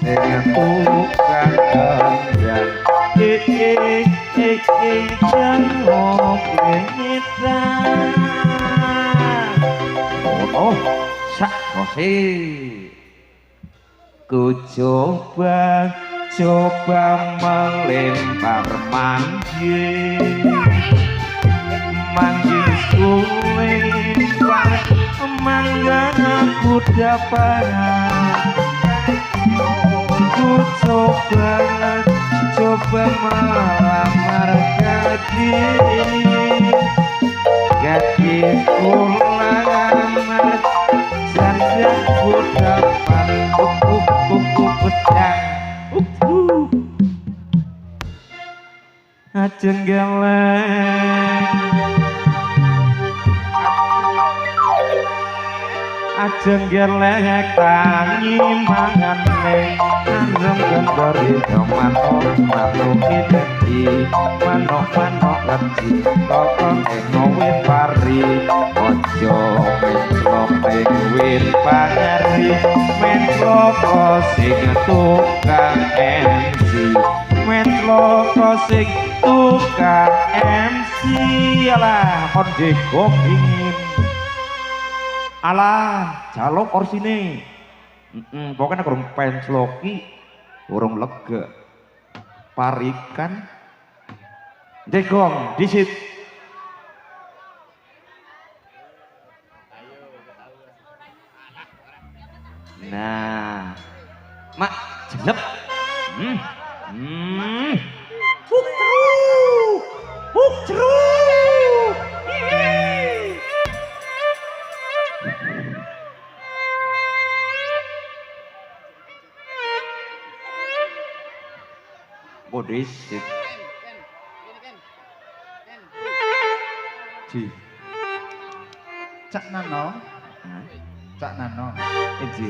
sing tukang kendang eh eh eh eh jangok letan. Oh sak kose ku coba coba melempar manggis manggis ku lempar mangga aku dapat. Ku coba coba melamar gadis gadis ku lamar janda ku dapat. Pedang ajeng geleng ajeng gelek tangi mangane arem gendori manuk manuk dadi manuk manuk leci toko ing wit pari aja menclok ing wit pari menclok sing tukang MC menclok sing tukang MC. Alah kon jegok ingin alah jaluk korsine. Pokoknya kurang pencloki urung lega parikan jegong disit. Nah mak jenep. Buk jeruk buk jeruk. Bodisit. Ji. Cak Nano. Cak Nano. Ji.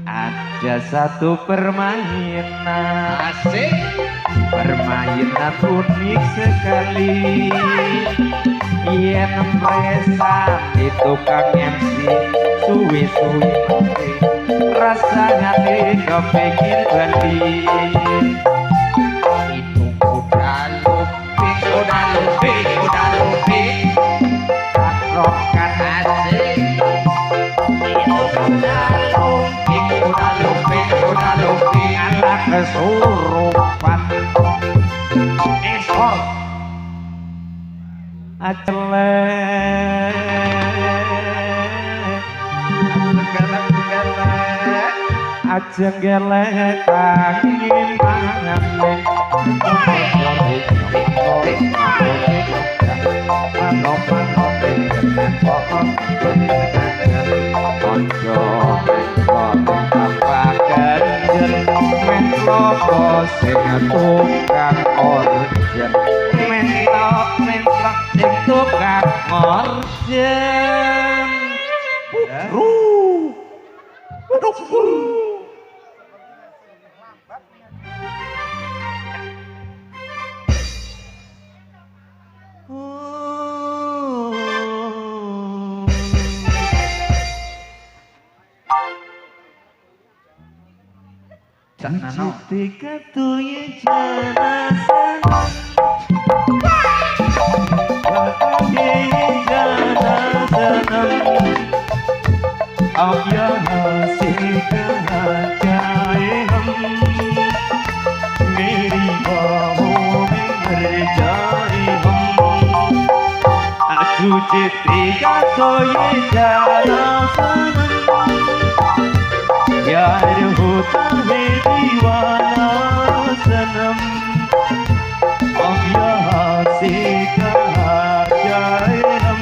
Ada satu permainan. Asik. Permainan unik sekali. Yen mresani tukang MC suwi-suwi rasane kepengin bali. Itu kuda lumping, kuda lumping, kuda lumping. Rokan asik. Itu kuda lumping, kuda lumping, kuda lumping. Anak kesurupan esor acelek ajeng gelek tangi mangane sing tukang orjen mentok mentok sing tukang orjen putru putru. Cak Nano. अब यहाँ से कहाँ जाए हम मेरी बाहों में मर जाए हम तुझे तेरा तो ये जाना सनम प्यार होता है दीवाना सनम अब यहाँ से कहाँ जाए हम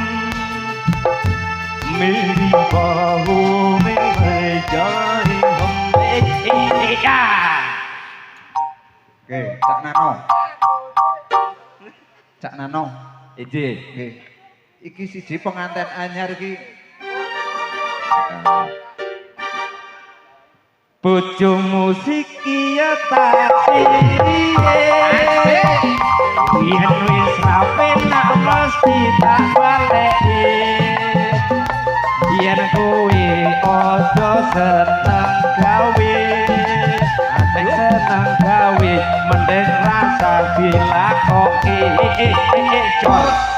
मेरी बाहों में भर जाए हम। Oke, Cak Nano. Cak Nano. Ije. Nggih. Iki siji penganten anyar iki. Bojomu siki ya tak piye. Yen wis ra penak mesti tak baleki. Yen kowe aja seneng gawe Ora dilakoke, cor.